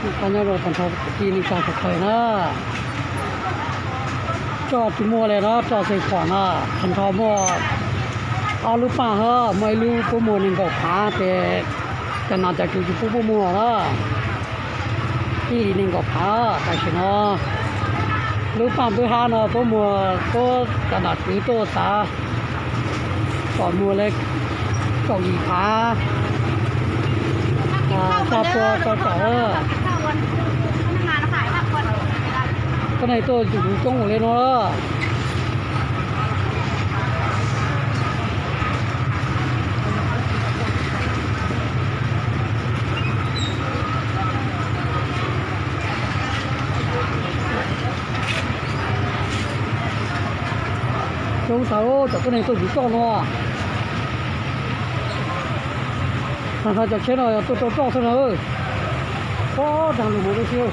Nyob zoo tag nrho kwv tij neej tsa sawv daws na, roj tsis muaj li no, roj xwb pom no, tag nrho muaj ob lub paj hab, muaj ib lub puab muag nees nkaum phav ces cov nom cov tswv tsis pub puab muag na. Ib hlis nees nkaum phav, tam sim no lub paj npwb hab no puab muag, puab cov nom tswv tuaj xav kom muag li kaum yim phav, xya pua rau caum. Tuab neeg tuaj yuav coob ua li no. Coob tas, cov tuab neeg tuaj yuav roj no. Tag nrho cov tsheb no yog tuaj rau roj xwb na. Pob dag lug mus lub siab.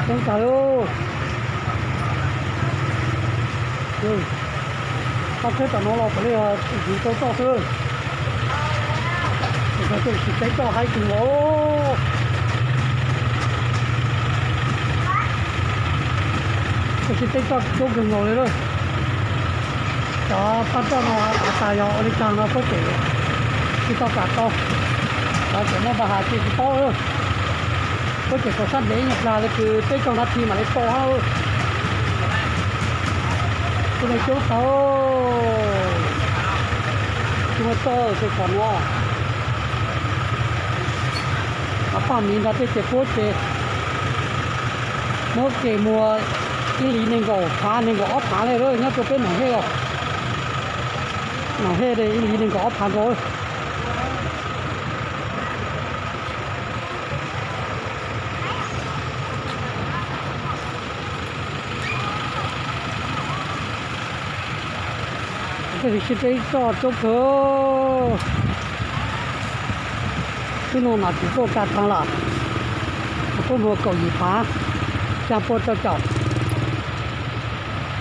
Coob tas li. Qab tsheb tom no los puav leej yog yuav rau roj xwb. Txoj kev sib teb roj haib kawg nkaus. Txoj sib teb roj coob kawg nkaus li lawm. Cov paj roj no tas yog ua li cas no puab tseem tsis tau kam tau, cov tseem muaj npa has ces tsis paub. Puab tseem tau sab ntev nyuag plag li kws peb caug nab thi mam li tau hab. Tuab neeg coob tag, tsis muaj roj xwb qhov no. Paj miv nrog tej tsev puab ces muab kev muag ib hlis nees nkaum phav nees nkaum ob phav li lawm nyob rau peb Noom Hej os. Noom Hej ib hlis nees nkaum ob phav nkaus. Tej sib teb roj coob kawg. Twb nug nom tswv tuaj tsa tag lawm, puab muag kaum yim phav, xya pua rau caum.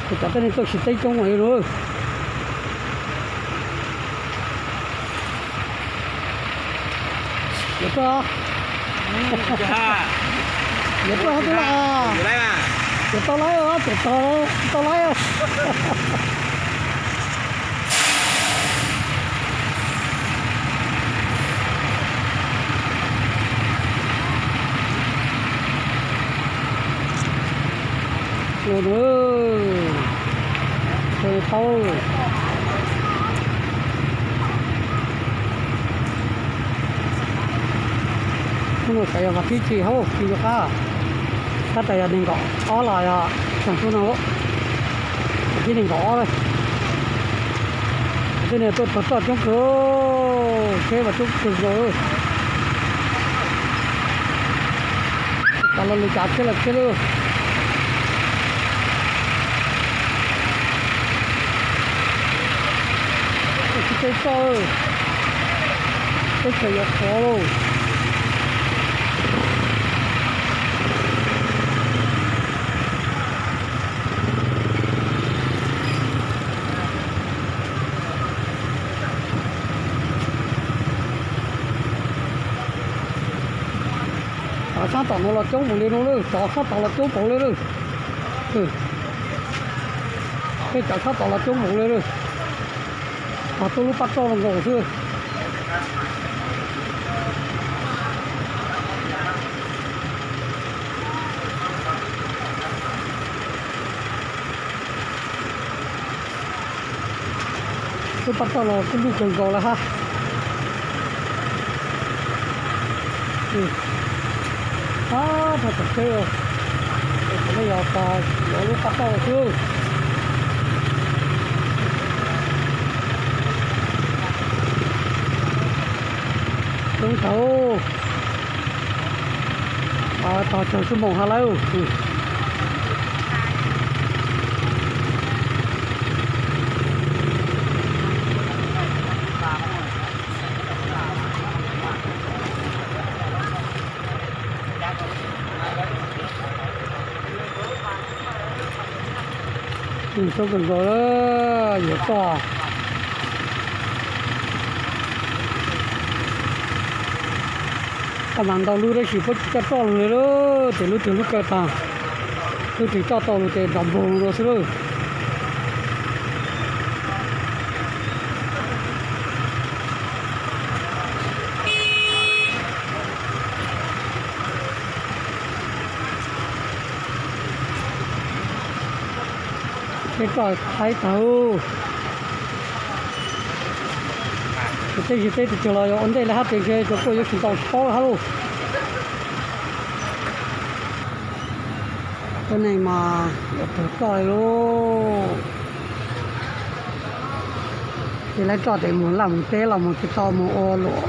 Ces cov tuab neeg tuaj sib teb coob li lawm. Yuav tuaj, yuav tuaj hab tub laj, yuav tau laib, tseem tau laib. Ua nws, ua paub. Hnub no xav yog vas thib tsib hauv tsis nco qab, tab tas yog nees nkaum ob los yog xyoo no, vas thib nees nkaum ob. Tej niag tuaj txog roj coob kawg, tsheb mas coob kawg nkaus. Tas los lwm cav tsheb los tsheb lawm. Tsis teb roj, teb chaws yuav qhuav lauj. Tsov sab tom no los coob npaum li no lawm, tsov sab tod los coob npaum li lawm. Tej tsov sab tod los coob npaum li lawm. Ho tuaj lub paj roj los nkaus xwb. Lub paj roj los kuj lwj kawg nkaus lawm hab. Ab, rau tom teb, nej yog tos yuav lub paj roj xwb. Coob tag, tos tsawg xuab moos hab lawm. Coob kawg nkaus, yuav txog. Mas ntau lub tab sis puab tsis coj roj lug li lawm, ces lub twg lub kawg tag, lub twg coj tau lug ces nrov npoog lug xwb lawm. Tej roj thaib tag, tej zig teb tus twg los yog ua ntej li hab ces ntshe cov kuj yuav tsis tau tshab hab lauj. Tuab neeg mas yuav tuag roj li lauj. Ces lawv roj tes mus laj mus teb los mus tsis tau mus ua luam.